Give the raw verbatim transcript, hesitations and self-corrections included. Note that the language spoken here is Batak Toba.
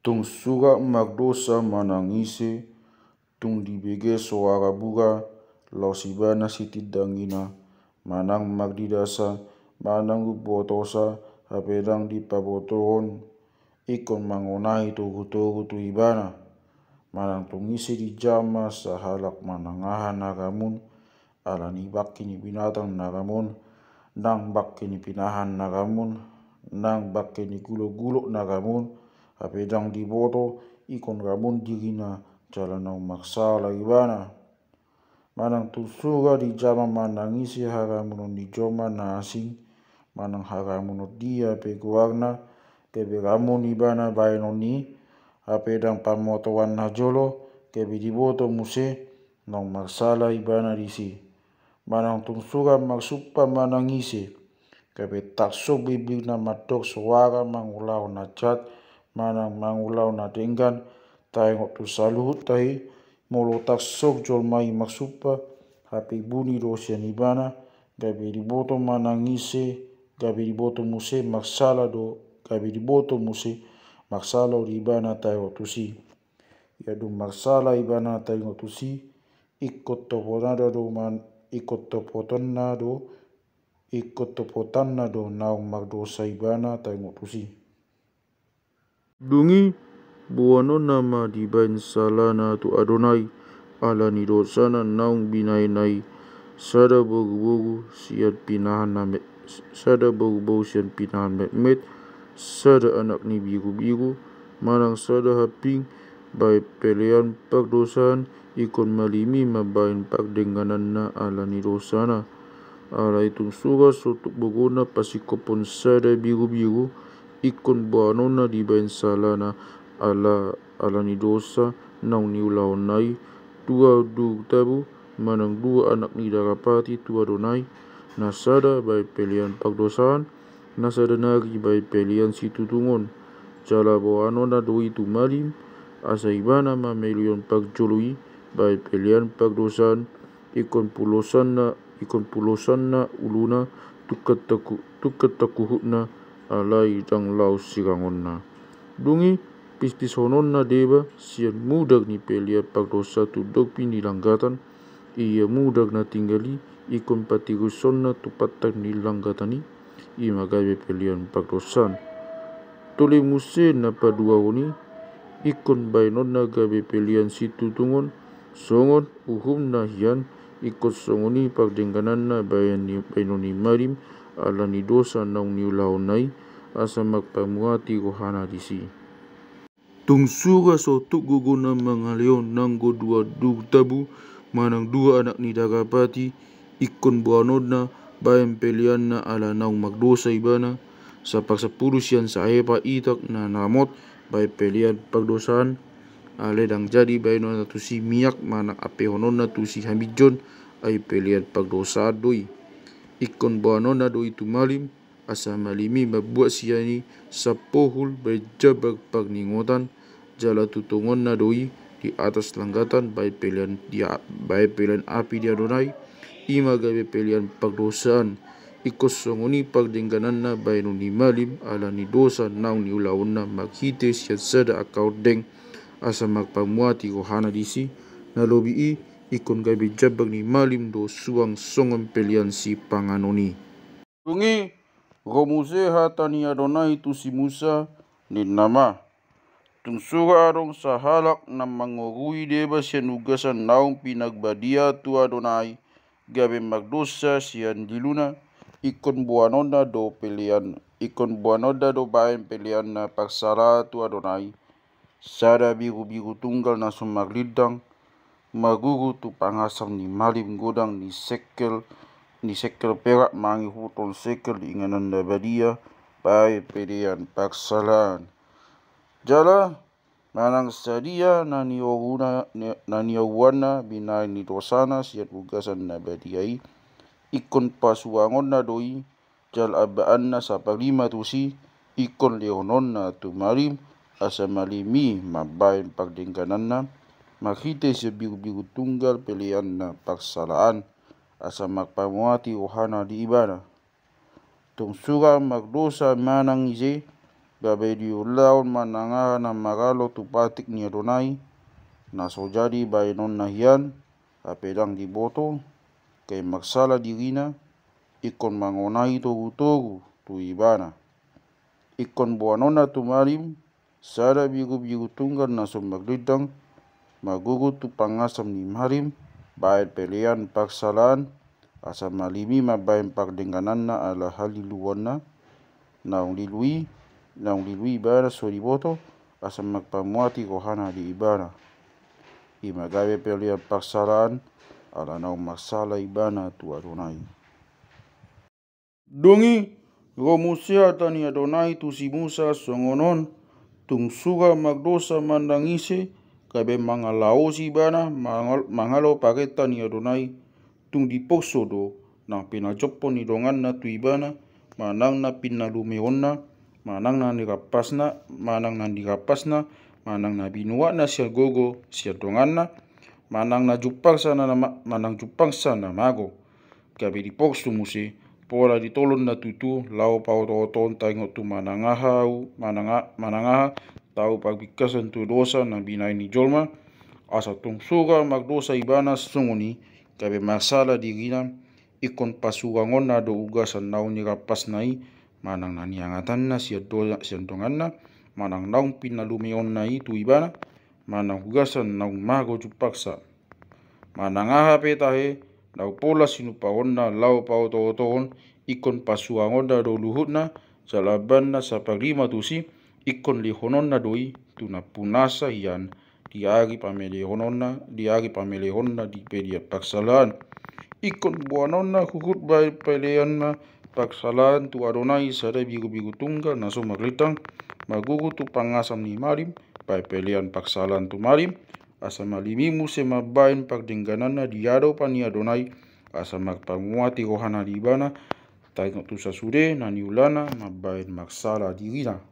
Tung surat mardosa manang ise, tung dibege soara buga, laos ibana sitindangina, manang mardidasa, manang umbotosa, hape ndang dipabotohon, ingkon mangonai togutogu tu ibana. Manang tung ise dijama sahalak manang aha na ramun, ala ni bangke ni binatang na ramun, nang bangke ni pinahan na ramun, nang bangke ni gulokgulok na ramun, hape ndang diboto, ingkon ramun dirina, jala naung marsala ibana. Manang tung surat dijama manang ise haramunon ni jolma na asing, manang haramunon dia pe goarna, gabe ramun ibana bahenon i, hape ndang pamotoan na jolo, gabe diboto muse, naung marsala ibana disi. Manang tung surat marsumpa manang ise, gabe tarsongon bibirna mandok soara mangulahon na jat, manang mangulahon na denggan, taingot tu saluhut tahi, molo tarsongon jolma i marsumpa, hape buni do sian ibana, gabe diboto manang ise, gabe diboto muse marsala do, gabe diboto muse marsala do ibana taingot tusi. Ia dung marsala ibana taingot tusi, ingkon topotonna do man, ingkon topotonna do, ingkon topotanna do naung mardosa ibana taingot tusi. Dung i, boanonna ma dibaen salana tu Adonai, ala ni dosana naung binaenna i, sada boruboru sian pinahan na met-, sada boruboru sian pinahan metmet, sada anak ni birubiru, manang sada haping, baen pelean pardosaan, ingkon malim i mambaen pardenggananna ala ni dosana. Alai tung surat so tuk bogona pasingkophon sada birubiru, ingkon boanonna dibaen salana ala, ala ni dosa naung niulahonna i, dua duru tabu, manang dua anak ni darapati tu Adonai, na sada baen pelean pardosaan, na sada nari baen pelean situtungon. Jala boanonna do i tu malim, asa ibana mamelehon parjolo i baen pelean pardosaan, ingkon pulosanna, ingkon pulosanna uluna, tungkan tangku-, tungkan tangkuhutna, alai ndang laos sirangonna. Dung i, pispishononna deba sian mudar ni pelean pardosa tu dopi ni langgatan, ia mudar na tinggal i ingkon patirushonna tu pantang ni langgatan i, i ma gabe pelean pardosaan. Tole muse na paduahon i, ingkon baenonna gabe pelean situtungon, songon uhumna hian, ingkon songon i pardenggananna baen ni, baenon ni malim, ala ni dosa naung niulahonna i, asa marpamuati rohana disi. Tung surat so tuk gogona mangalehon nanggo dua duru tabu, manang dua anak ni darapati, ingkon boanonna baen peleanna ala naung mardosa ibana, saparsampulu sian saepa itak na ramot baen pelean pardosaan, alai ndang jadi baenonna tusi miak manang ampehononna tusi haminjon, ai pelean pardosaan do i. Ingkon boanonna do i tu malim, asa malim i mambuat sian i sapohul baen jambak parningotan, jala tutungonna do i di atas langgatan baen pelean di a-, baen pelean api di Adonai, i ma gabe pelean pardosaan. Ingkon songon i pardenggananna baenon ni malim ala ni dosa naung niulahonna marhite sian sada angka ondeng, asa marpamuati rohana disi, na lobi i ingkon gabe jambak ni malim do suang songon pelean sipanganon i. Dung i, ro muse hata ni Adonai tu si Musa, ninna ma: Tung sura adong sahalak na mangorui deba sian ugasan naung pinarbadia tu Adonai, gabe mardosa sian diluna, ingkon boanonna do pelean, ingkon boanonna do baen pelean na parsalaan tu Adonai, sada birubiru tunggal na so marlindang, maruru tu pangasam ni malim godang ni sekel, ni sekel perak mangihuthon sekel di inganan na badia, baen pelean parsalaan. Jala manang sadia na nioruanna, na nioruanna binaen ni dosana sian ugasan na badia i, ingkon pasuangonna do i, jala ambaanna saparlima tusi, ingkon lehononna tu malim, asa malim i mambaen pardenggananna, marhite sian birubiru tunggal pelean na parsalaan, asa marpamuati rohana di ibana. Tung sura mardosa manang ise, gabe diulahon manang aha na maralo tu patik ni Adonai, na so jadi baenonna hian, hape ndang diboto, gabe marsala dirina, ingkon mangonai togutogu tu ibana. Ingkon boanonna tu malim sada birubiru tunggal na so marlindang, margugut tu pangasam ni malim, baen pelean parsalaan, asa malim i mambaen pardenggananna ala haliluonna, naung lilu i, naung lilu i ibana so diboto, asa marpamuati rohana di ibana. I ma gabe pelean parsalaan, ala naung marsala ibana tu Adonai. Dung i, ro muse hata ni Adonai tu si Musa songon on: Tung sura mardosa manang ise, gabe mangalaosi ibana mangal-, mangalo parenta ni Adonai, tung diporso do nang pinajompon ni donganna tu ibana, manang na pinalumeonna, manang na nirampasna, manang na nirampasna, manang na binuatna sian gogo sian donganna, manang na jumpangsa na, na ma-, manang jumpangsa na mago. Gabe diporsu muse, pola ditolon na tutu, laho paotootoon taringot tu manang aha, manang a-, manang aha, tau parbingkasan tu dosa na binaen ni jolma, asa tung sura mardosa ibana songon i, gabe marsala dirina, ingkon pasurangonna do ugasan naung nirampasna i, manang na niangatanna sian do-, sian donganna, manang naung pinalumeonna i tu ibana, manang ugasan naung mago jumpangsa. Manang aha pe tahe, naung pola sinumpaonna laho paotootoon, ingkon pasurangonna do luhutna, jala ambanna saparlima tusi, ingkon lehononna do i tu nampunasa hian, di ari pamelehononna, di ari pamelehonna di pelean parsalaan. Ingkon boanonna huhut baen pelean parsalaan tu Adonai sada birubiru tunggal na so marlindang, margugut tu pangasam ni malim, baen pelean parsalaan tu malim, asa malim i muse mambaen pardenggananna di adopan ni Adonai, asa marpamuati rohana di ibana, taringot tu sasude na niulana mambaen marsala dirina.